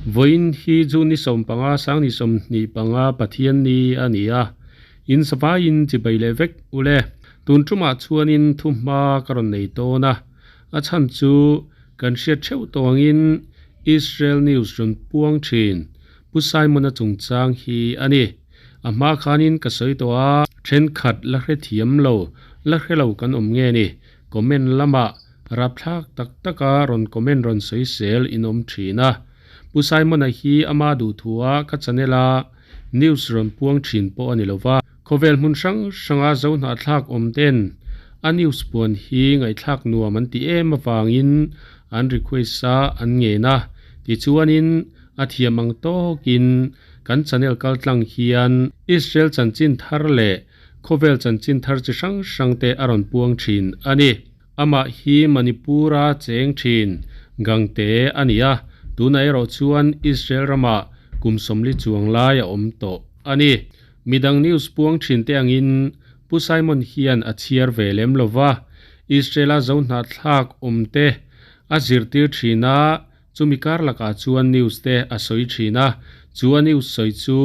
Vawiin hi June ni 15 2025 Pathianni a ni a, in savaiin chibai leh vek ule. Tun tumah chuanin thuhma ka rawn nei dawn a, a chhan chu kan hriat theuh tawh angin Israel News rawn puang thin Pu Simon-a chungchang hi a ni. A hma khanin ka sawi tawh a, thenkhat la hrethiam lo, la hre lo kan awm nge ni? Comment lamah rapthlak tak taka rawn comment rawn sawi sel in awm thin a. Pu Simon-a hi ama duhthua ka channel a news rawn puang thin pawh a ni lo va. Khawvel hmun hrang hranga zo hnahthlak awm ten a news puan hi ngaihthlak nuam an ti em avangin an request a an ngen a. Tichuanin a thiam ang tawkin kan channel kaltlang hian Israel chanchin thar leh khawvel chanchin thar chi hrang hrang te a rawn puang thin a ni. Amah hi Manipur-a cheng thin Gangte a ni a, tunah erawh chuan Israel ramah kum 40 chuang lai a awm tawh a ni. Midang news puang thin te angin Pu Simon hian a chhiar ve lem lo va, Israel-a zo hnahthlak awm te a zirtir thin a, Chumi kar lakah chuan news te a sawi thin a, chu a news sawi chu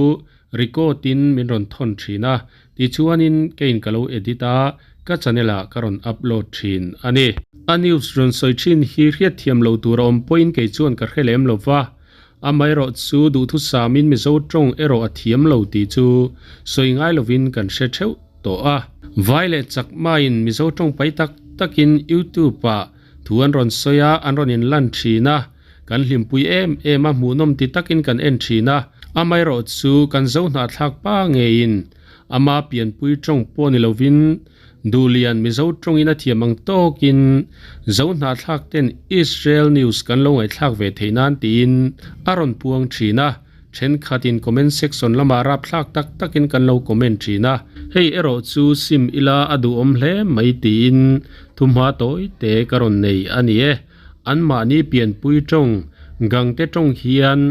record in min rawn thawn thin a, tichuanin keiin ka lo edit a, ka channel ah ka rawn upload thin a ni. A news rawn sawi thin hi hriatthiam lo tur a awm pawhin kei chuan ka hre lem lo va, amaherawh chu duhthusamin Mizo tawng erawh a thiam lo tih chu sawi ngai lovin kan hre theuh tawh a. Vai leh Chakmain Mizo tawng pai tak takin YouTube ah Thu an rawn sawi a, an rawn inlan thin a, kan hlimpui em em a, hmuhnawm ti takin kan en thin a, amaherawh chu kan zo hnahthlak pa ngeiin ama pianpui tawng pawh ni lovin Duhlian Mizo tawngin a thiam ang tawkin zo hnahthlak ten Israel news kan lo ngaihthlak ve theih nan tiin a rawn puang thin a. Thenkhatin comment section lamah rapthlak tak takin kan lo comment thin a, hei erawh chu sim ila a duhawm hle mai tiin thuhma tawi te ka rawn nei a ni e. Anmahni pianpui tawng, Gangte tawng hian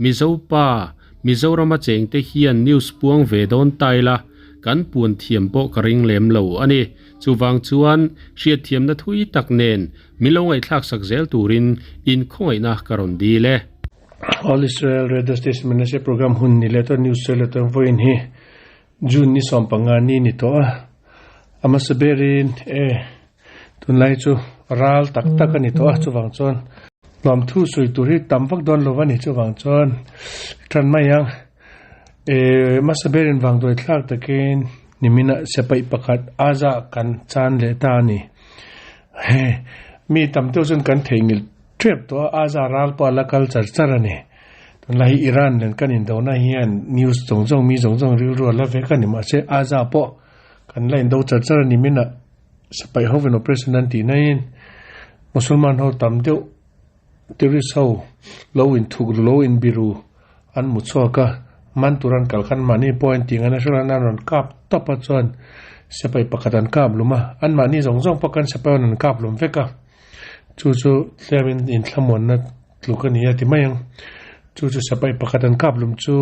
Mizo pa, Mizorama chengte hian news puang ve dawn ta ila kan puan thiam pawh ka ring lem lo a ni. Chuvang chuan hriatthiamna thui tak nen min lo ngaihthlak sak zel turin inkhawngaihna ka rawn dil e. All Israel Radio Station Manager Program hun ni leh tawh news sawi leh tawh vawiin hi June ni 15 ni ni tawh a a hmasa berin e tunlai chu ral tak tak a ni tawh a chuvang chuan lawmthu sawi tur hi tam vak dawn lo a ni chuvang chuan tan mai ang e hmasa berin vangduai thlak takin nimina sipai pakhat aza kan chan leh ta a ni he mi tam deuh chuan kan theihnghilh Trep tawh a Aza ral pawh a la kal char char a ni. Tunlai hi Iran nen kan indona hian news zawng zawng mi zawng zawng rilru a la vek a ni mahse Aza pawh kan la indo char char a ni minah sipai hovin operation an tih naiin Musulman ho tam deuh terrorist ho lo inthuk ru lo inbiru an mu chhuak a, man tur an kal khan mahni pawh a intih ngan a hrilh a an rawn kap tawp a chuan sipai pakhat an kap lum a, anmahni zawng zawng pawh khan sipai an rawn kap lum vek a. Chu chu tlemin inthlamuanna tluk a ni a ti mai ang. Chu chu sipai pakhat an kap lum chu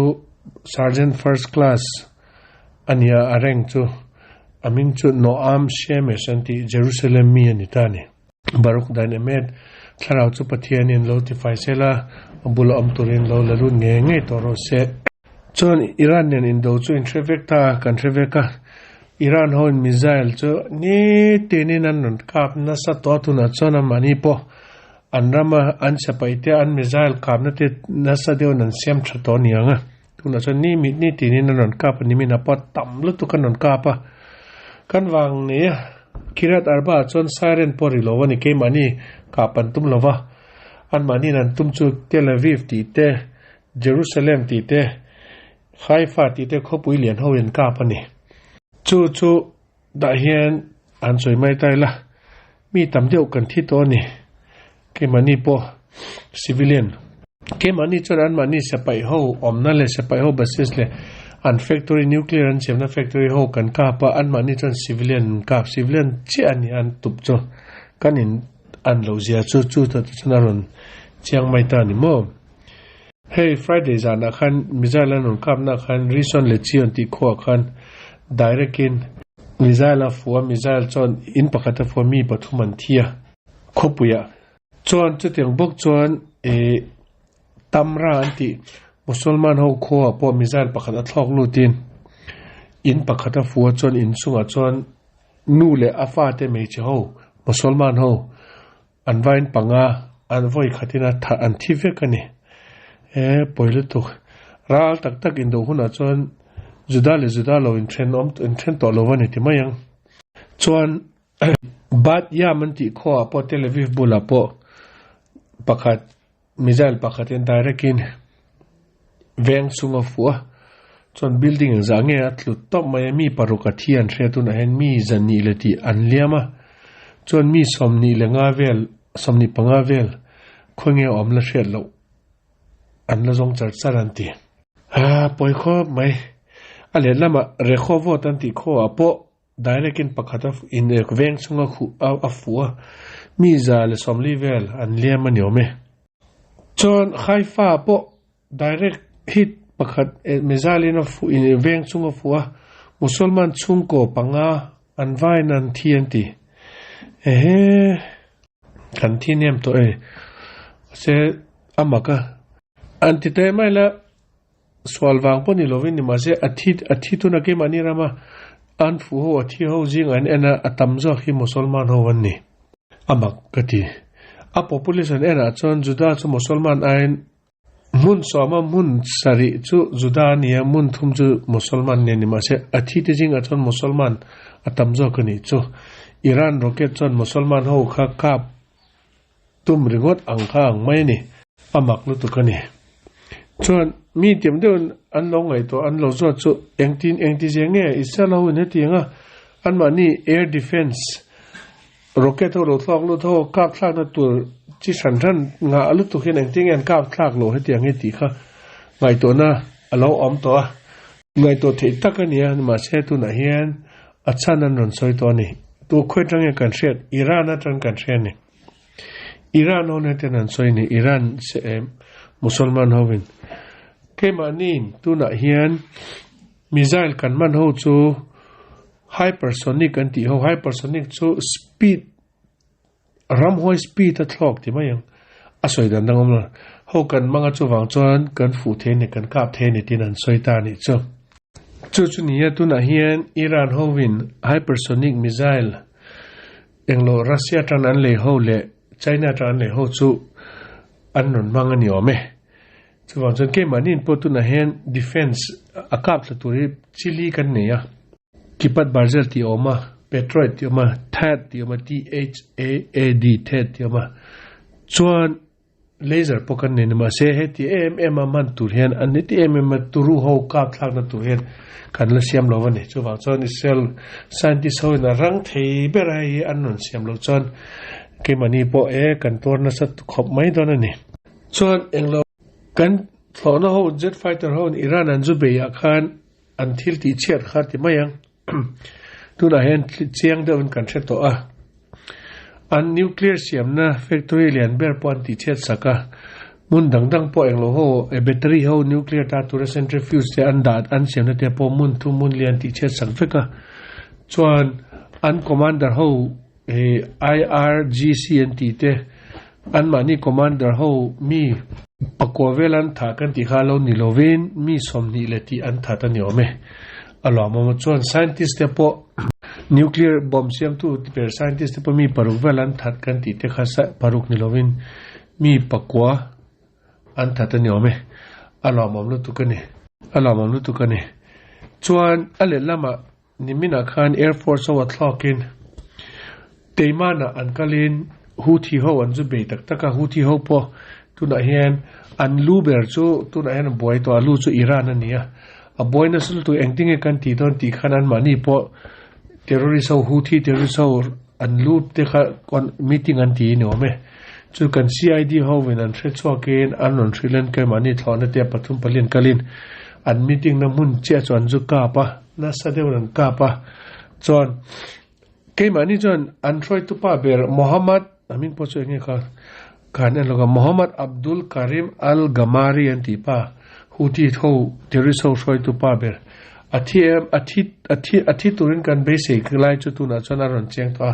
Sergeant First Class a ni a, a rank chu a hming chu Noam Shemesh an tih Jerusalem mi a ni ta a ni. Baruch Dan Emet, Thlarau chu Pathianin lo tifai sel a, a bula awm turin lo la lut ngei ngei tawh rawh se. Chuan Iran nen indo chu in hre vek ta a, kan hre vek a. Iran ho in missile chu nitin in an rawn kap nasa tawh a, tunah chuan amahni pawh an rama an sipai te an missile kapna te nasa deuhin an siam tha tawh a ni ang a. Tunah chuan ni mit nitin in an rawn kap a ni min a pawh tam lutuk an rawn kap a. Kan vang nei a, Kiryat Arba ah chuan siren pawh ri lo a ni, keimahni kap an tum lo va, anmahni in an tum chu Tel Aviv tih te, Jerusalem tih te, Haifa tih te khawpui lian ho in kap a ni. Chu chu dah hian an sawi mai ta ila, mi tam deuh kan thi tawh a ni. Keimahni pawh civilian. Keimahni chuan anmahni sipai ho awmna leh sipai ho basis leh an factory nuclear an siamna factory ho kan kap a, anmahni chuan civilian an kap. Civilian chiah a ni an tup chu. Kan in an loh zia chu chu ta te chuan a rawn chiang mai ta a ni maw? Hei Friday zanah khan missile an rawn kapna khan Rishon LeZion tih khuaah khan direct in missile a fuh a, missile chuan in pakhat a fuh a, mi pathum an thi a khawpuiah. Chuan chutiang bawk chuan ih. Tamra an tih Musalman ho khuaah pawh missile pakhat a thlawk lutin in pakhat a fu a chuan in chungah chuan nu leh a fate hmeichhe ho Musalman ho an vain panga an vawi khatin a thah an thi vek a ni. E pawi lutuk ral tak tak indo hunah chuan Juda leh Juda lo inthen awm inthen tawh lo a ni ti mai ang. Chuan Bat Yam an tih khuaah pawh Tel Aviv bulah pawh pakhat Missile pakhatin direct in veng chung a fuh a, chuan building engzah nge a tlut tawp mai a, mi paruk a thi an hria tunah hian mi zahnih leh tih an liam a, chuan mi 25 vel 25 vel khawnge awm la hriat loh an la zawng char char an ti. Aa pawi khawp mai, a lehlamah Rehovot an tih khuaah pawh Direct in pakhat a in ek veng chhunga khuh a a fuh a, mi 140 vel an liam a ni awm e. Chuan Haifa pawh direct hit pakhat eh missile in a fuh in veng chhung a fuh a, Musalman chhungkaw panga an vain an thi an ti. Ehe kan thi nem tawh e. Mahse a mak a. An ti teh mai la. Sual vang pawh ni lovin ni mahse a thi a thi tuna keimahni rama an fuh ho a thi ho zing an en a a tam zawk hi Mosolman ho an ni. A mak ka ti. A population enah chuan Juda chu Mosolman aiin hmun sawma hmun sarih chu Juda a ni a, hmun thum chu Mosolman nen ni mahse a thi te zingah chuan Mosolman a tam zawk a nih chu. Iran rocket chuan Mosolman ho kha kap Tum ringawt ang kha ang mai a ni. A mak lutuk a ni. Chuan mi tiam deuhin an lo ngaihtuah an lo zawt chu engtin engti zia nge Israel ho in hetiang a anmahni air defence rocket ho lo thlawk lut ho kap thlakna tur chi hran hran ngah lutuk hian engtin nge an kap thlak lo hetiang hi tih kha ngaihtuahna a lo awm tawh a. Ngaihtuah theih tak a ni a, mahse tunah hian a chhan an rawn sawi tawh a ni. Tu khawi atang nge kan hriat? Iran atang kan hria a ni. Iran ho nen ten an sawi a ni, Iran Musalman hovin. Keimahniin tunah hian missile kan hman ho chu hypersonic an tih ho, hypersonic chu speed Ramhuai speed a thlawk ti mai ang. A sawi dan dang awm lo. Ho kan mang a chuvang chuan kan fuh thei a ni, kan kap thei a ni tiin an sawi ta a nih chu. Chu chu ni a, tunah hian Iran hovin hypersonic missile englo Russia tan an lei ho leh China tan an lei ho chu an rawn hmang a ni awm e. Chuvang chuan keimahniin pawh tunah hian defence a kap thla tur hi chili kan nei a. Kipat Barzel tih a awm a, Patriot tih a awm a, Thad tih a awm a, T-H-A-A-D, Thad tih a awm a. Chuan laser pawh kan nei ni mahse heti em em a hman tur hian an heti em em a turu ho kap thlakna tur hian kan la siam lo a ni. Chuvang chuan Israel scientist ho in a rang thei ber a hei hi an rawn siam loh chuan keimahni pawh e kan tuar nasa khawp mai dawn a ni. Chuan englo kan thlawhna ho jet fighter ho in Iran an zu bei ah khan An thil tih chhiat kha ti mai ang. Tunah hian chiang deuhin kan hre tawh a. An nuclear siamna factory lian ber pawh an tih chhiat sak a. Hmun dang dang pawh englo ho e battery ho nuclear ta tura centrifuge te an dah an siamna te pawh hmun thum hmun lian tih chhiat sak vek a. Chuan an commander ho e IRGC an tih te anmahni commander ho mi pakua vel an thah kan tih kha lo ni lovin mi 20 leh tih an that a ni awm e. A lawmawm a chuan scientist te pawh nuclear bomb siamtu ber scientist te pawh mi paruk vel an that kan tih te kha paruk ni lovin mi pakua an that a ni awm e. A lawmawm lutuk a ni. A lawmawm lutuk a ni. Chuan a lehlamah Niminah khan Air Force ho a thlawkin Teimanah an kalin Houthi ho an zu bei tak tak a, Houthi ho pawh tunah hian an lu ber chu tunah hian a buai tawh a, lu chu Iran a ni a, a buai nasa lutuk engtin nge kan tih dawn tih khan anmahni pawh terrorist ho Houthi terrorist ho an lu te kha meeting an ti a ni awm e. Chu kan CID hovin an hre chhuakin an rawn hrilh in keimahni thlawhna te pathum palian kalin an meeting na hmun chiah chu an zu kap a. Nasa deuh an kap a, chuan keimahni chuan an hruaitupa ber Mohammad, a hming pawh chu eng nge kha khan en lawk a, Mohammad Abdul Karim Al Gamari an tih pa, Houthi ho terrorist ho hruaitupa ber a thi em, a thi a thi a thi turin kan beisei lai chu tunah chuan a rawn cheng tawh a,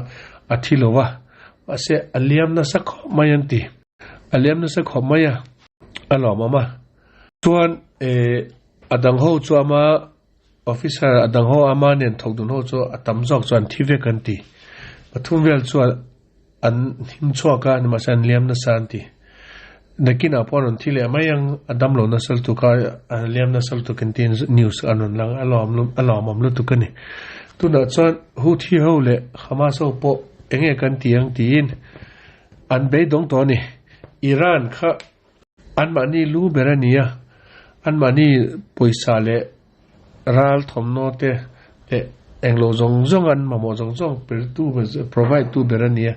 a thi lo va, mahse a liam nasa khawp mai an ti, a liam nasa khawp mai a. A lawmawm a. Chuan eh a dang ho chu ama officer a dang ho ama nen thawk dun ho chu a tam zawk chu an thi vek an ti. Pathum vel chuan an him chhuak a nimahse an liam nasa an ti. Nakinah pawh an rawn thi leh mai ang a damlo nasa lutuk a an liam nasa lutuk an tiin news an rawn lang a lawm a lawmawm lutuk a ni. Tunah chuan Houthi ho leh Hamas ho pawh eng nge kan ti ang tiin an beidawng tawh a ni. Iran kha anmahni lu ber a ni a, anmahni pawisa leh ral thawmhnaw te leh englo zawng zawng an mamawh zawng zawng per tu provide tu ber a ni a,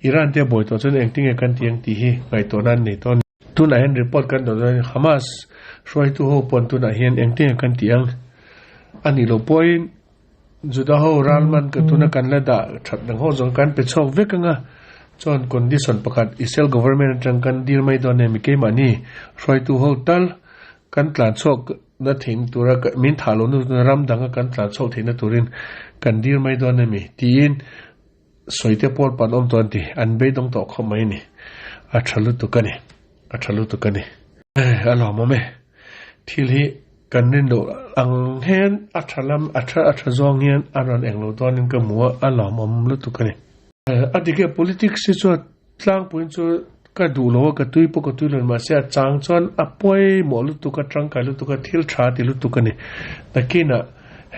Iran te a buai tawh chuan engtinge kan ti ang tih hi ngaihtuahna an nei tawh a ni. Tunah hian report kan dawn chuan Hamas hruaitu ho pawn tunah hian engtinge kan ti ang a nih loh pawhin Juda ho ral man ka tuna kan la dah that dang ho zawng kan pe chhuak vek anga chuan condition pakhat Israel government atang kan deal mai dawn em keimahni hruaitu ho tal kan tlan chhuak na theihna tura min thah lohna tura ram danga kan tlan chhuak theihna turin kan dir mai dawn a mi tiin sawi te pawl pan awm tawh an ti an beidawng tawh khawp mai a ni a tha lutuk a ni a tha lutuk a ni a lawmawm e thil hi kan rin loh ang hian a tha lam a tha a tha zawng hian a rawn eng lo dawnin ka hmu a a lawmawm lutuk a ni a dik e politics hi chuan Tlangpuiin chu ka duh lo a, ka tui pawh ka tui lo mahse a chang chuan a pawimawh lutuk a, tangkai lutuk a, thil tha ti lutuk a ni. Nakinah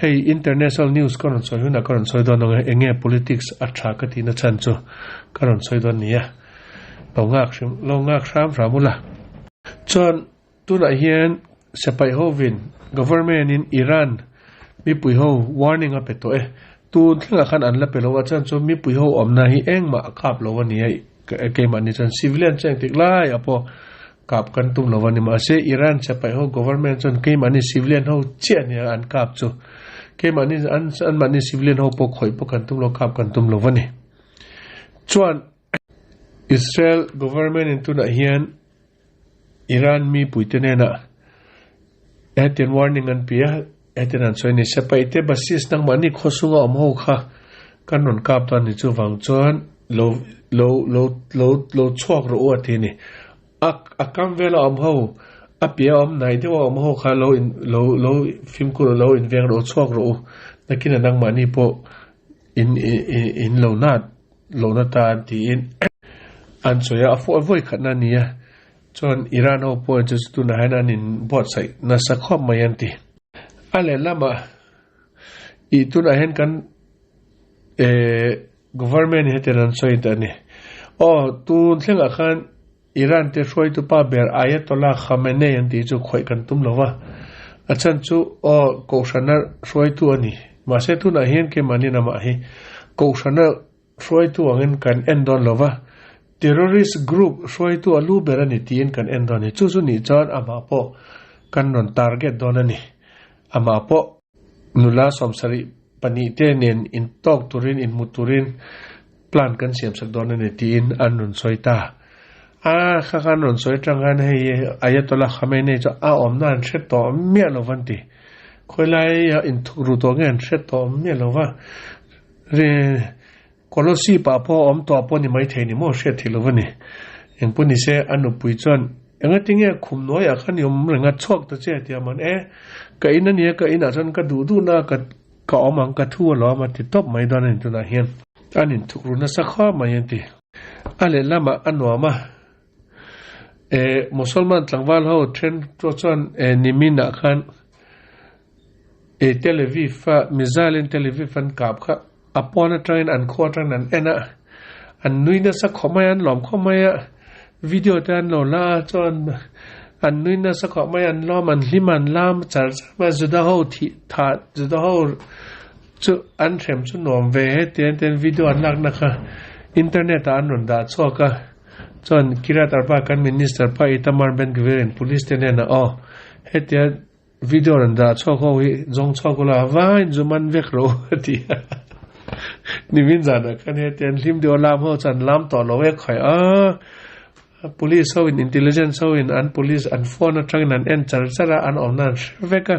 hei international news ka rawn sawi hunah ka rawn sawi dawn ang e, eng nge politics a tha ka tihna chhan chu ka rawn sawi dawn ni a, lo nghak hrim lo nghak hram hram ula. Chuan tunah hian Sipai hovin government in Iran mipui ho warning a pe tawh e. Tun thlengah khan an la pe lo a, chuan chu mipui ho awmna hi engmah a kap lo a ni a, keimahni chuan civilian chu engtik lai ah pawh kap kan tum lo a ni. Mahse Iran sipai ho government chuan keimahni civilian ho chiah a nia an kap chu. Keimahni an anmahni civilian ho pawh khawih pawh kan tum lo, kap kan tum lo a ni. Chuan Israel government in tunah hian Iran mipuite hnenah hetiang warning an pe a, hetiang an sawi a ni, Sipaite basis nangmahni khawchhunga awm ho kha kan rawn kap ta a ni, chuvang chuan lo lo lo lo lo chhuak rawh u a ti a ni. A a kam vela awm ho, a piah awm hnaih deuha awm ho kha lo in lo lo fimkhur lo inveng rawh u, chhuak rawh u, nakinah nangmahni pawh in in lo nat lohna tan tiin an sawi a, a fuh vawi khatna a ni a, chuan Iran ho pawh chu tunah hian an in buatsaih nasa khawp mai an ti. A lehlamah ih tunah hian kan eh government hetiang an sawi ta a ni. Aw tun thlengah khan Iran te hruaitu pa ber Ayatollah Khamenei an tih chu khawih kan tum lo va, a chhan chu aw Kohhrana hruaitu a ni. Mahse tunah hian keimahni namah hi Kohhrana hruaitu angin kan en dawn lo va, terrorist group hruaitu a lu ber a ni tiin kan en dawn a ni. Chu chu nih chuan amah pawh kan rawn target dawn a ni. Amah pawh nula 72 te nen intawk turin, inhmu turin Plan kan siam sak dawn a ni tiin an rawn sawi ta. A kha khan rawn sawi atang khan hei Ayatollah Khamenei chu a awmna an hre tawh miah lo va an ti. Khawilai a inthuk ru tawh nge an hre tawh miah lo va. Ri Kolosip ah pawh a awm tawh pawh ni maithei ni maw hriat theih lo va ni. Engpawh ni se a nupui chuan engatinge khum hnuaiah khan i awm reng a chhuak ta che a ti a man e ka in a nia ka inah chuan ka duh duhna ka Ka awm ang ka thu alawm a ti tawp mai dawn a ni tunah hian. An inthuk ru nasa khawp mai an ti. A lehlamah a nuam a, eh Musalman tlangval ho then pawh chuan eh niminah khan eh Tel Aviv a missile in Tel Aviv an kap kha a pawn atangin an khua atangin an en a, an nui nasa khawp mai a, an lawm khawp mai a, video te an lo la a chuan an nui nasa khawp mai a, an lawm an hlim an lam char char mai a, Juda ho thih thah Juda ho chu an hrem chu nuam ve he tian ten video an lakna kha internet ah an rawn dah chhuak a, chuan Kiryat Arba kan minister pa Itamar Ben Gvir in police te hnenah aw hetia Video rawn dah chhuak ho hi zawng chhuak ula vain zu man vek ro a ti a. Nimin zanah khan heti an hlim deuh a lam ho chu an lam tawh lo e khawi a. Police ho in intelligence ho in an police an phone atangin an en char char a an awmna an hre vek a.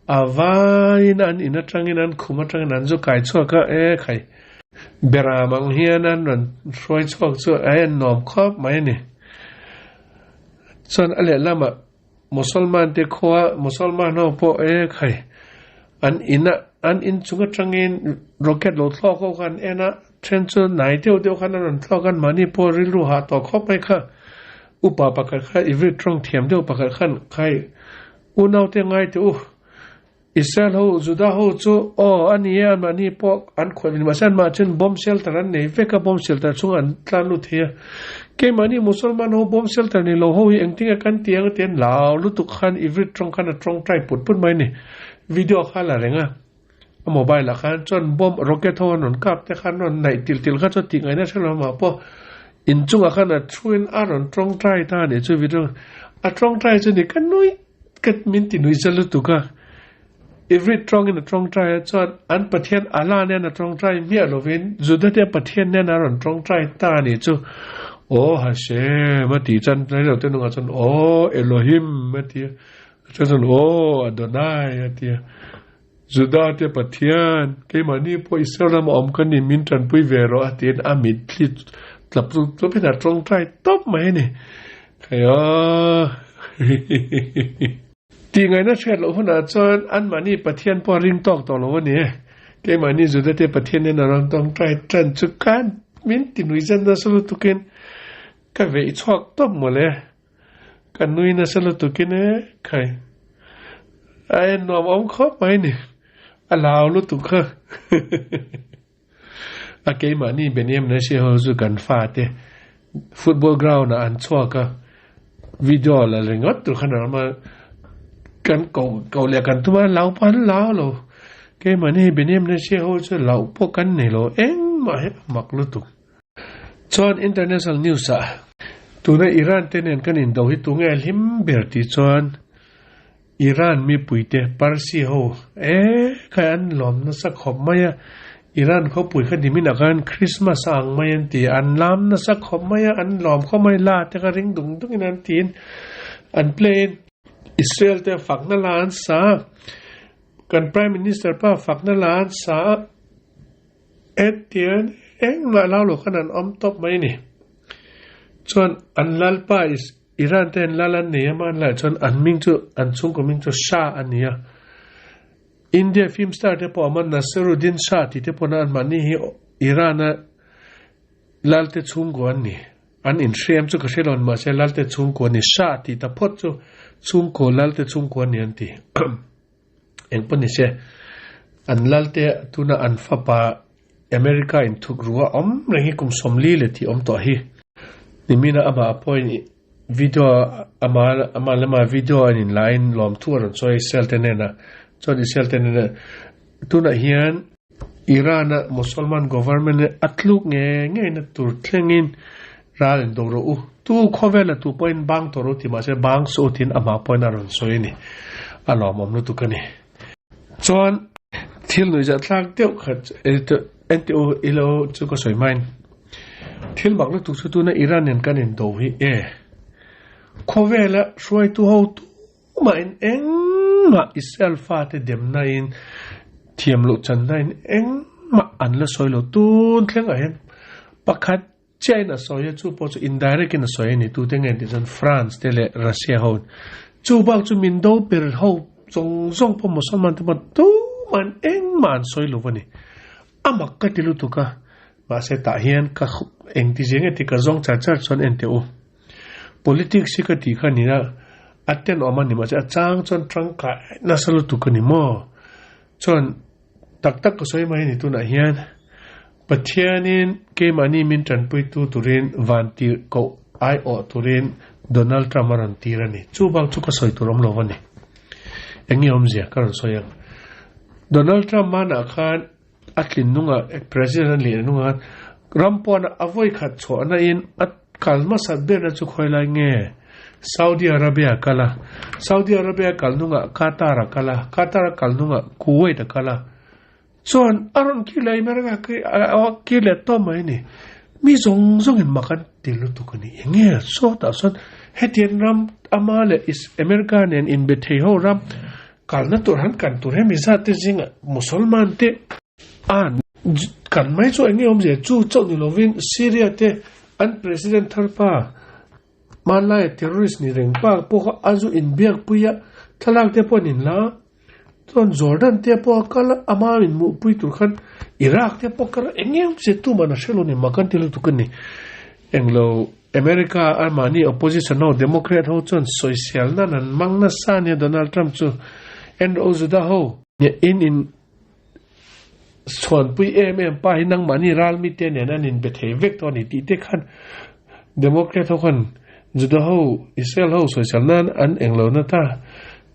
A vain an in atangin an khum atangin an zu kai chhuak a e khai. Beram ang hian an rawn hruai chhuak chu a en nuam khawp mai a ni. Chuan a lehlamah Musalman te khua Musalman ho pawh e khai an in a an in chung atangin rocket lo thlawk ho kha an en a, then chu nai deuh deuh khan a rawn thlawk a, mahni pawh rilru hah tawh khawp mai kha. Upa pakhat kha Ivrit tawng thiam deuh pakhat khan khai unaute ngai teh u. Israel ho, Juda ho chu aw a ni e, anmahni pawh an khawih ve mahse anmah chuan bomb shelter an nei vek a, bomb shelter chhungah an tlan lut thei a. Keimahni Musalman ho bomb shelter nei lo ho hi engtin nge kan ti ang ti an lau lutuk khan Ivrit tawng khan a tawngtai put put mai a ni. Video kha a la reng a, a mobile ah khan chuan bomb rocket ho an rawn kap te khan rawn naih til til kha chuan tih ngaihna hrelo amah pawh inchungah khan a thuin a rawn tawngtai ta a nih chu video a tawngtai chu ni ka nuih Ka min ti nui zal lutuk a, Ivrit tawngin a tawngtai a, chuan an Pathian Allah nen a tawngtai miah lovin Judate Pathian nen a rawn tawngtai ta a nih chu. Aw Hashem a tih chuan Israel te nungah chuan Aw Elohim a ti a, chuan chuan Aw Adonai a ti a. Judate Pathian, keimahni pawh Israel rama awm ka ni, min tanpui ve rawh a tiin a mitthli tlap tlap tlapin a tawngtai tawp mai a ni. Khaia Tih ngaihna hriat loh hunah chuan anmahni Pathian pawh a ring tawk tawh lo a ni e. Keimahni Judate Pathian nen a rawn tawngtai tan chu khan min ti nui zet nasa lutukin ka veih chhuak tawp mawle. Ka nui nasa lutukin e khai. A en nuam awm khawp mai ni. A lau lutuk kha. A keimahni Beniam Nasi ho chu kan fate football ground ah an chhuak a, video la ringawt tur khan a awm a, kan ko ko leh kan tum a lau pawh an lau lo. Keimahni Beniam Nasi ho chu lauh pawh kan nei lo engmah hi a mak lutuk. Chuan international news ah tuna Iran te nen kan indo hi tunge a hlim ber tih chuan Iran mipuite Parsi ho e khai an lawm nasa khawp mai a, Iran khawpui kha nimin ah khan Christmas a ang mai an ti a, an lam nasa khawp mai a, an lawm khawp mai, la te kha ring dung dung in an tiin an play in Israel te fakna la an sa a, kan Prime Minister pa fakna la an sa a, hetiang engmah lau lo khan an awm tawp mai a ni. Chuan an lalpa is Iran te an lal an nei a, hmanlai ah chuan an hming chu an chhungkaw hming chu Shah a ni a. India film star te pawh a awm a, Naseeruddin Shah tih te pawh anmahni hi Iran a lal te chhungkaw an ni. An inhrem chu ka hre lo mahse lal te chhungkaw an ni. Shah tih ta phawt chu chhungkaw lal te chhungkaw an ni an ti. Eng pawh ni se, an lal te tuna an fapa America in thuk ru a awm reng hi kum 40 leh tih awm tawh hi. Nimina amah pawhin video ama ama lama video an in laiin lawmthu a rawn sawi Israel te hnenah chuan Israel te hnenah tunah hian Iran a Musalman government a tluk nge ngei na tur thlengin ral in do rawh u tu khawvela tu pawhin bang tawh rawh u ti mahse bang suh u tiin amah pawhin a rawn sawi a ni a lawmawm lutuk a ni. Chuan thil nuihzah thlak deuh khat enti u ilo chu ka sawi hmain thil mak lutuk chu tuna Iran nen kan indo hi e khawvela hruaitu ho tumahin engmah Israel fate demna in thiam loh channa in engmah an la sawi lo tun thlengah hian pakhat chiahin a sawi a chu pawh chu indirect in a sawi a ni tute nge tih chuan France te leh Russia ho chu bak chu min do per ho zawng zawng pawh Musalman te pawh tuman engmah an sawi lo a ni a mak ka ti lutuk a mahse tah hian ka engti zia nge tih ka zawng char char chuan en teh u politics hi ka tih kha ni a a tenawm a ni mahse a chang chuan tangkai nasa lutuk a ni maw chuan Tak tak ka sawi mai a ni tunah hian Pathianin keimahni min tanpuitu turin van tir koh aiawh turin Donald Trump a rawn tir a ni. Chu bak chu ka sawi tur awm lo a ni. Eng nge awmzia ka rawn sawi ang. Donald Trump manah khan a tlin nungah President a leh nungah khan ram pawnah a vawi khat chhuahna in a Kal hmasat berna chu khawi lai nge? Saudi Arabia a kal a, Saudi Arabia a kal hnungah Qatar a kal a, Qatar a kal hnungah Kuwait a kal a. Chuan a rawn kir leh America a kir leh tawp mai a ni. Mi zawng zawngin mak an ti lutuk a ni. Eng nge sawtah sawn hetiang ram ama leh America nen inbe thei ho ram kalna tur han kan tur hemi zat te zingah Musalman te A kan mai chu eng nge awmzia chu chauh ni lovin Syria te an president thar pa Hmanlaia terrorist ni reng pa pawh kha a zu inbiak pui a, thlalak te pawh an inla a, chuan Jordan te pawh a kal a, ama inhmuhpui tur khan Iraq te pawh a kal a, eng em che tuman a hre lo ni, mak an ti lutuk a ni. Englo America a mahni opposition ho Democrat ho chuan sawisel nan an mang nasa a nia Donald Trump chu Andrew Juda ho in in chhuanpui em em pa hi nangmahni ralmi te nen an inbe thei vek tawh a ni tih te khan Democrat ho khan Juda ho Israel ho sawisel nan an englo na ta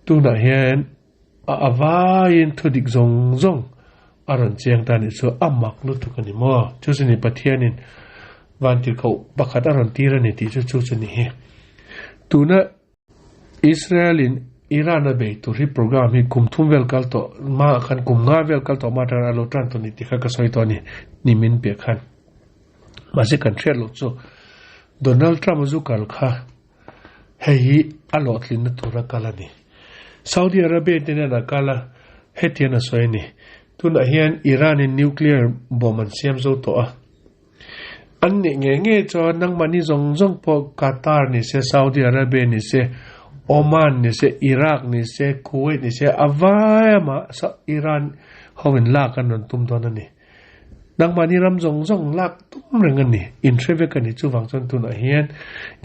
tunah hian a avaiin thudik zawng zawng a rawn chiang ta nih chu a mak lutuk a ni maw? Chu chu ni Pathianin vantirhkoh pakhat a rawn tir a ni tih chu chu chu ni hi. Tuna Israel-in Iran a bei tur hi program hi kum thum vel kal tawh hmaah khan kum nga vel kal tawh hma atangin a lo tan tawh ni tih kha ka sawi tawh a ni nimin piah khan. Mahse kan hriat loh chu Donald Trump a zu kal kha Hei hi a hlawhtlinna tura kal a ni. Saudi Arabia te nen a kal a, hetiang a sawi a ni. Tunah hian Iran in nuclear bomb an siam zo tawh a. An nih ngei ngei chuan nangmahni zawng zawng pawh Qatar ni se, Saudi Arabia ni se, Oman ni se, Iraq ni se, Kuwait ni se a vai amah Iran ho in lak an rawn tum dawn a ni. Nangmahni ram zawng zawng lak tum reng a ni. Inhre vek a ni. Chuvang chuan tunah hian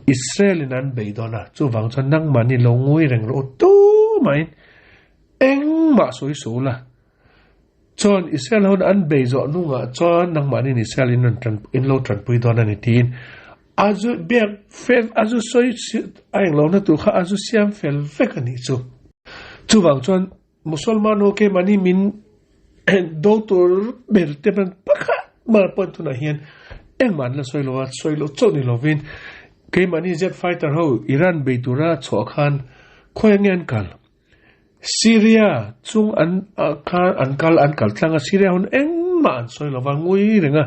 Israel in an bei dawn a, chuvang chuan nangmahni lo ngawi reng rawh u tumahin engmah sawi suh ula. Chuan Israel ho an bei zawh hnungah chuan nangmahni in Israel in rawn tan in lo tanpui dawn a ni tiin a zu biak fel a zu sawi a englo na tur kha a zu siam fel vek a nih chu. Chuvang chuan Musalman ho keimahni min do tur ber te ban pakhat mar pawh tunah hian engmah an la sawi lo a, sawi loh chauh ni lovin keimahni jet fighter ho Iran bei tura chhuah khan khawi ange an kal? Syria chung an kha an kal an kal tlang a, Syria hun engmah an sawi lo va ngui reng a,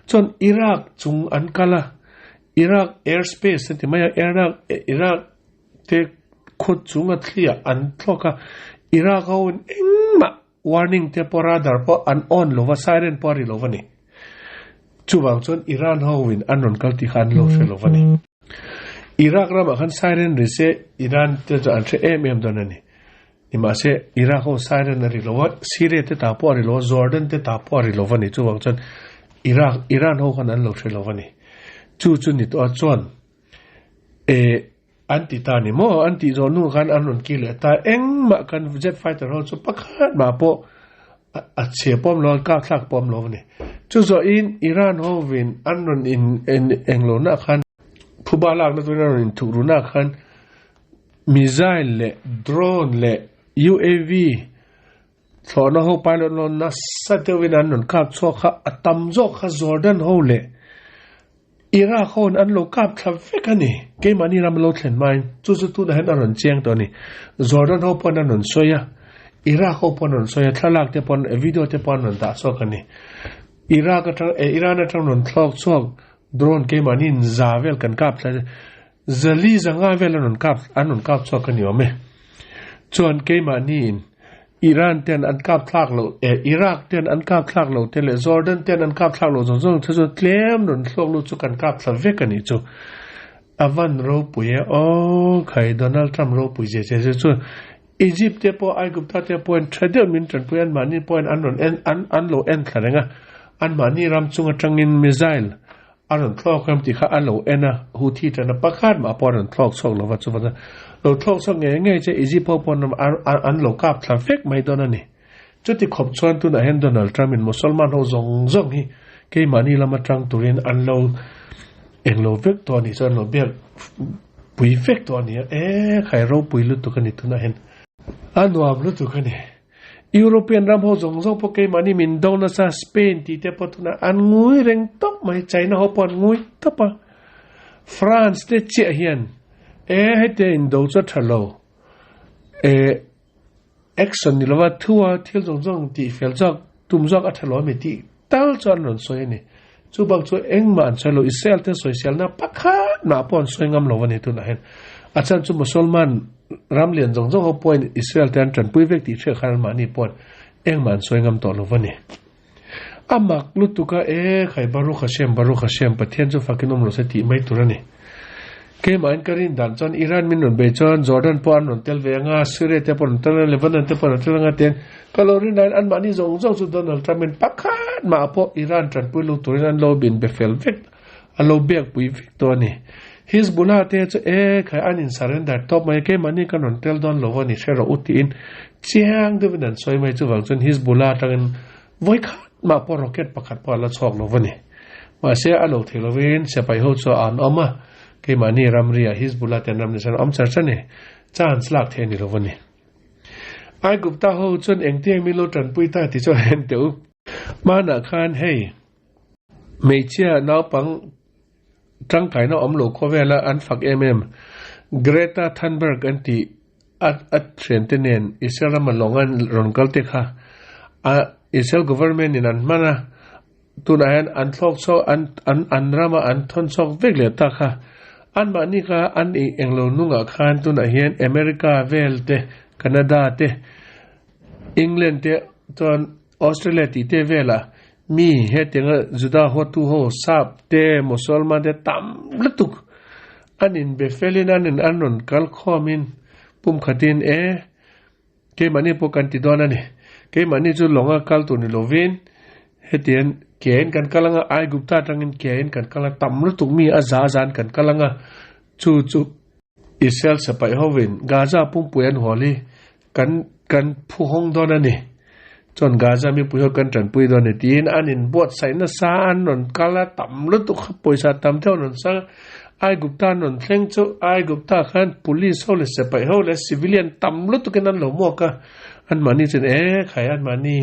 chuan Iraq chung an kal a, Iraq airspace an ti mai a, Iraq Iraq te khut chung a thliah an thlawk a, Iraq ho in engmah warning te pawh radar pawh an on lo va, siren pawh a ri lo va ni. Chuvang chuan Iran ho in an rawn kal tih kha an lo hre lo va ni. Iraq ramah khan siren ri se Iran te chu an hre em em dawn a ni. Nimahse Iraq ho siren a ri lo va, Syria te ta pawh a ri lo va, Jordan te ta pawh a ri lo va ni. Chuvang chuan Iraq Iran ho khan an lo hre lo va ni. Chu chu ni tawh a chuan E, an ti ta ni maw? An tih zawh hnu khan an rawn kir leh ta. Engmah kan jet fighter ho chu pakhat mah pawh a chhe pawm lo, an kap thlak pawm lo a ni. Chu zawhin Iran hovin an rawn in englo nah khan phuba lakna turin an rawn inthuk ru nah khan missile leh drone leh UAV Thlawhna ho pilot lo nasa deuhin an rawn kap chhuak kha a tam zawk kha Jordan ho leh Iraq ho in an lo kap thla vek a ni. Keimahni ram lo thlen hmain chu chu tunah hian a rawn chiang tawh a ni. Jordan ho pawn an rawn sawi a, Iraq ho pawn an rawn sawi a, thlalak te pawn video te pawh an rawn dah chhuak a ni. Iraq atang eh Iran atang rawn thlawk chhuak drone keimahni in za vel kan kap thla Zali zanga vel an rawn kap an rawn kap chhuak a ni awm e. Chuan keimahni in Iran ten an kap thlak loh eh Iraq ten an kap thlak loh te leh Jordan ten an kap thlak loh zawng zawng te chu tlem rawn hluak lut chu kan kap thla vek a nih chu. A van ropui e aw khai Donald Trump ropui zia zia zia chu Egypt te pawh Aigupta te pawhin tha deuh min tanpui anmahni pawhin an rawn en an an lo en thla reng a anmahni ram chung atangin missile A rawn thlawk em tih kha a lo en a, Houthi tana pakhat mah pawh a rawn thlawk chhuak lo va, chuvang lo thlawk chhuak ngei ngei che Egypt ho pawn an lo kap thla vek mai dawn a ni. Chuti khawp chuan tunah hian Donald Trump in Musalman ho zawng zawng hi keimahni lama tang turin an lo englo vek tawh a nih chuan an lo biak pui vek tawh a ni a, e khai ropui lutuk a ni tunah hian. A nuam lutuk a ni. European ram ho zawng zawng pawh keimahni min do nasa Spain tih te pawh tunah an ngui reng tawp mai China ho pawh an ngui tawp a France te chiah hian e hetiang in do chu a tha lo e action ni lova thua thil zawng zawng tih fel zawk tum zawk a tha lo ami tih tal chu an rawn sawi a ni chu bak chu engmah an sawi lo Israel te sawiselna pakhat mah pawh an sawi ngam lo a ni tunah hian a chhan chu Musalman ram lian zawng zawng ho pawhin Israel te an tanpui vek tih hriat khan anmahni pawhin engmah an sawi ngam tawh lo a ni a mak lutuk a e khai Baruch Hashem Baruch Hashem Pathian chu fakin awm lo se tih mai tur a ni. Keimahin ka rin dan chuan Iran min rawn bei chuan Jordan pawh an rawn tel ve anga, Syria te pawh an rawn tel anga, Lebanon te pawh an rawn tel anga tiin ka lo rin laiin anmahni zawng zawng chu Donald Trump in pakhat mah pawh Iran tanpui lut turin an lo bin be fel vek, a lo biak pui vek tawh a ni. Hizbullah te chu e khai an in surrender tawp mai a, keimahni kan rawn tel dawn lo a ni hre rawh u tiin chiang deuhin an sawi mai. Chuvang chuan Hizbullah atangin vawikhat mah pawh rocket pakhat pawh a la chhuak lo a ni. Mahse a lo thei lovin sipai ho chu an awm a, keimahni ramri ah Hizbullah te an ram ni chuan awm char char ni, chance lak theih a ni lo a ni. Aigupta ho chuan engtiang min lo tanpui ta tih chu a en teh u. Hmanah khan hei hmeichhia naupang tangkaina awm lo khawvela an fak em em Greta Thunberg an tih a a thiante nen Israel rama lawng an rawn kal te kha a Israel government in an hman a, tunah hian an thlawk chhuak an an an rama an thawn chhuak vek leh ta kha anmahni kha an ih englo nungah khan tunah hian America vel te Canada te England te chuan Australia tih te velah mi hetianga Juda hawtu ho sap te Mosolman te tam lutuk an inbe felin an in an rawn kal khawmin pumkhatin e keimahni pawh kan ti dawn a ni. Keimahni chu lawnga kal tur ni lovin hetiang kein kan kal anga Aigupta atangin kein kan kal a tam lutuk mi a za zan kan kal anga chu chu Israel sipai hovin Gaza pumpui an hual hi kan kan phu hawng dawn a ni. Chuan Gaza mipui ho kan tanpui dawn a ni tiin an inbuatsaih nasa an rawn kal a, tam lutuk kha pawisa tam deuh an rawn sang a. Aigupta an rawn thleng chu Aigupta khan police ho leh sipai ho leh civilian tam lutukin an lo muak a. Anmahni chuan e khai anmahni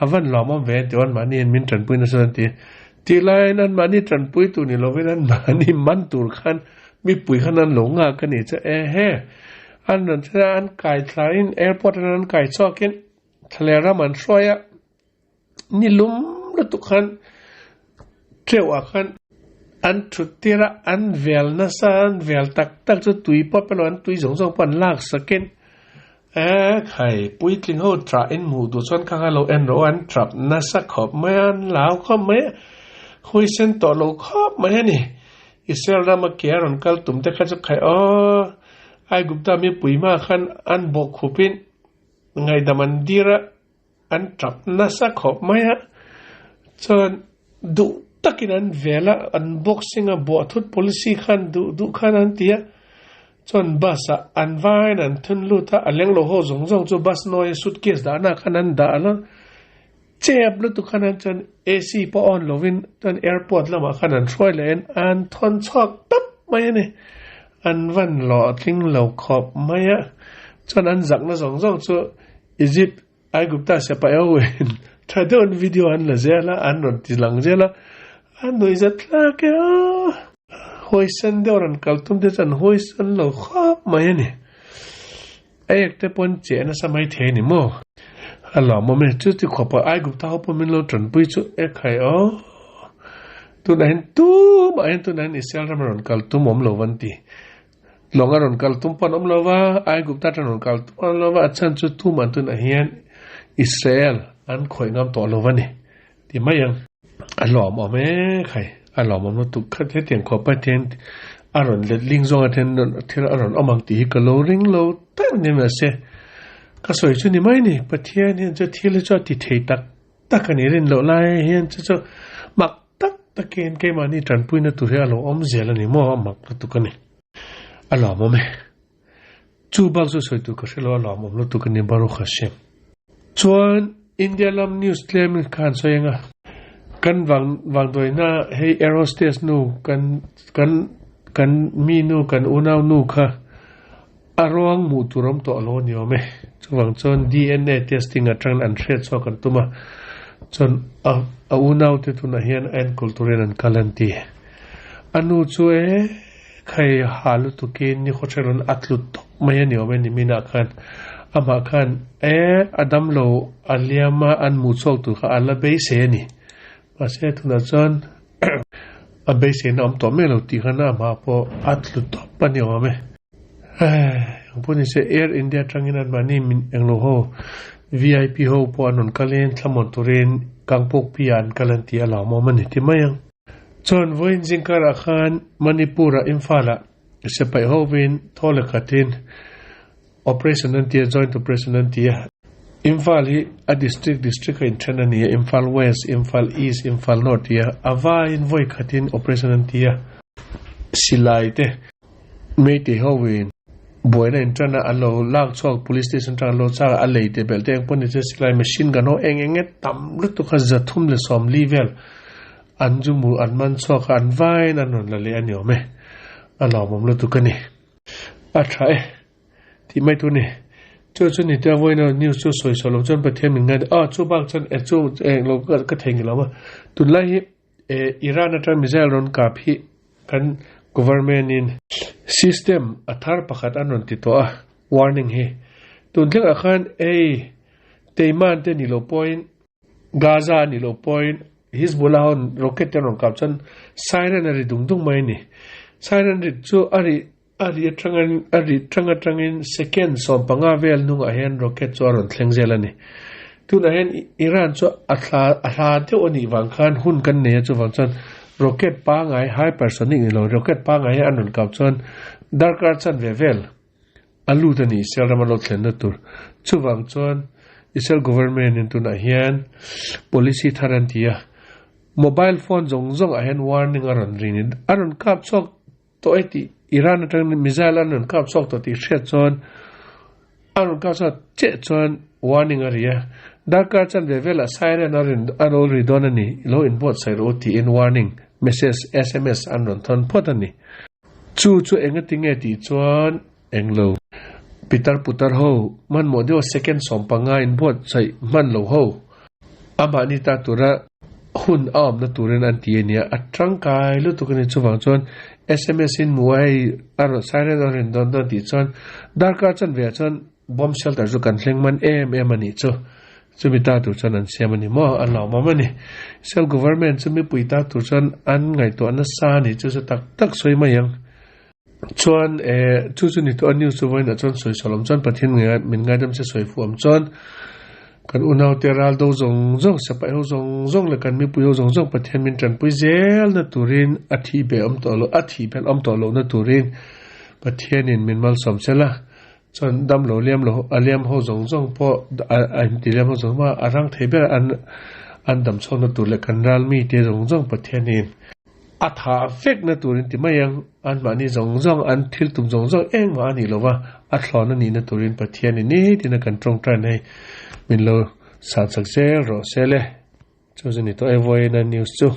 a van lawmawm ve an ti aw anmahni hian min tanpui nasa an ti. Tih laiin anmahni tanpui tur ni lovin anmahni man tur khan Mipui khan an lo nghak a nih chu ehe, an rawn thlen a, an kai thlaiin airport atang an kai chhuakin thlaler ram an hruai a, ni lum lutuk khan teuh ah khan an thut tir a, an vel nasa an vel tak tak chu tui pawh pe lo an tui zawng zawng pawh an lak sakin eh khai puitling ho trah in hmuh duh chuan kha kha lo en rawh u an trap nasa khawp mai a, an lau khawp mai a, huaisen tawh lo khawp mai a ni. Israel rama ke a rawn kal tum te kha chu khai aw, Aigupta mipui hma khan an bawh khupin ngaihdam an dir a, an tap nasa khawp mai a, chuan duh takin an vel a, an boxing a buah thut policy khan duh duh khan an ti a, chuan bus ah an vaiin an thun lut a, a lenglo ho zawng zawng chu bus nawi a suitcase dahna khan an dah a. Chep lutuk khan an chuan AC pawh on lovin chuan airport lamah khan an hruai leh in an thawn chhuak tawp mai a ni. An van lawh tling lo khawp mai a, chuan an zakna zawng zawng chu Egypt, Aigupta sipai ho in tha deuhin video an la zel a, an rawn ti lang zel a, a nuihzat thlak e aw. Huaisen deuh rawn kal tum te chu an huaisen lo khawp mai a ni. A ek te pawn che nasa mai thei a ni maw? A lawmawm e, chu ti khawpa Aigupta ho pawh min lo tanpui chu e khai aw. Tunah hian tumah hian tunah hian Israel ram a rawn kal tum awm lo van ti. Lawng a rawn kal tum pawn awm lo va, Aigupta tan rawn kal tum awm lo va, a chhan chu tumah tunah hian Israel an khawih ngam tawh lo va ni. Ti mai ang. A lawmawm e khai, a lawmawm lutuk khat hetiang khawp a hian a rawn let ling zawng a hian thil a rawn awm ang tih hi ka lo ring lo tak ni mahse ka sawi chu ni mai ni Pathian hian chu thil hi chu a ti thei tak tak a ni rin loh lai hian chu chu mak tak takin keimahni tanpuina tur hi a lo awm zel a ni maw a mak lutuk a ni. A lawmawm e. Chu bak chu sawi tur ka hre lo a lawmawm lutuk a ni Baruch Hashem. Chuan India lam news tlem khan sawi anga kan vang vangduaina hei air hostess nu kan kan kan mi nu kan unau nu kha a ruang hmuh tur awm tawh lo a ni awm e. Chuvang chuan DNA testing atangin an hriat chhuak an tum a, chuan a a unau te tunah hian a enkawl turin an kal an ti. A nu chu e. Khai ha lutukin ni khaw ṭhelh rawn a tlu tawp mai a ni awm e niminah khan amah khan e a damlo a liam a an hmuh chhuak tur kha a la beisei a ni. Mahse tunah chuan a beiseina awm tawh mai lo tih khan amah pawh a tlu tawp a ni awm e. Engpawh ni se Air India atangin anmahni min englo ho VIP ho pawh an rawn kalin thlamuan turin Kangpokpi ah an kal an tih a lawmawm a ni ti mai ang. Chuan vawiin zingkarah khan Manipur-ah Imphal-ah. Sipai hovin thaw leh khatin operation an ti a, joint operation an ti a. Imphal hi a district district a inthen a ni a, Imphal West, Imphal East, Imphal North ti a, a vaiin vawi khatin operation an ti a. Silai te Meitei hovin buaina intan a an lo lak chhuak police station atang an lo chak a, a lei te belh te eng pawh ni se silai machine gun ho eng eng nge tam lutuk a 340 vel An zu mu an man chhuak a, an vaiin an rawn la leh a ni awm e. A lawmawm lutuk a ni. A tha e. Tih mai tur a ni. Chu chu ni te a vawiin a news chu sawi sawi lo chuan Pathian min ngai a, chu bak chuan e chu eng lo ka thei ngilo a. Tunlai hi e Iran atang missile rawn kap hi kan government in system a thar pakhat an rawn ti tawh a, warning hi. Tun thlengah khan ei Teiman te ni lo pawhin Gaza a nih loh pawhin Hizbullah ho rocket te an rawn kap chuan siren a ri dung dung mai a ni. Siren rit chu a ri a ri atangin a ri tang atangin second 15 vel hnungah hian rocket chu a rawn thleng zel a ni. Tunah hian Iran chu a thla a hla deuh a nih vang khan hun kan nei a chuvang chuan rocket pangai hypersonic ni lo rocket pangai hi an rawn kap chuan darkar chanve vel A lut a ni Israel rama lo thlenna tur. Chuvang chuan Israel government in tunah hian policy thar an ti a, mobile phone zawng zawng ah hian warning a rawn rin in a rawn kap chhuak tawh e tih Iran atang missile an rawn kap chhuak tawh tih hriat chuan a rawn kap chhuak chiah chuan warning a ri a, darkar chanve velah siren a rawn a lo ri dawn a ni lo inbuatsaih rawh u tiin warning message sms an rawn thawn phawt a ni. Chu chu engati nge tih chuan englo. Pitar putar ho hmanhmawh deuh second 15 in buatsaih hman lo ho. Amahni ta tura hun a awmna turin an ti a nia, a tangkai lutuk a ni. Chuvang chuan sms in hmu a hei a rawn siren a rawn dawn dawn tih chuan darkar chanve ah chuan Bomb shelter chu kan thleng man em em a nih chu. Chumi ta tur chuan an siam a ni maw? A lawmawm a ni. Self government chu mipui ta tur chuan an ngaihtuah nasa a nih chu chu tak tak sawi mai ang. Chuan eh chu chu ni tawh a news chu vawiinah chuan sawi sawi lawm chuan Pathian min ngaidam se sawi fuh awm chuan kan unaute ral do zawng zawng sipai ho zawng zawng leh kan mipui ho zawng zawng Pathian min tanpui zel na turin a thih beh awm tawh loh a thih belh awm tawh lohna turin Pathianin min malsawm sela. Chuan dam lo liam lo a liam ho zawng zawng pawh a inti liam ho zawng zawng a rang thei ber an an dam chhuakna tur leh kan ral mite zawng zawng Pathianin a tha vekna turin ti mai ang anmahni zawng zawng an thil tum zawng zawng engmah a nih lova a thlawn a nihna turin Pathianin nitin a kan tawngtai na hi min lo sansak zel rawh se le. Chu chu ni tawh e vawiina news chu.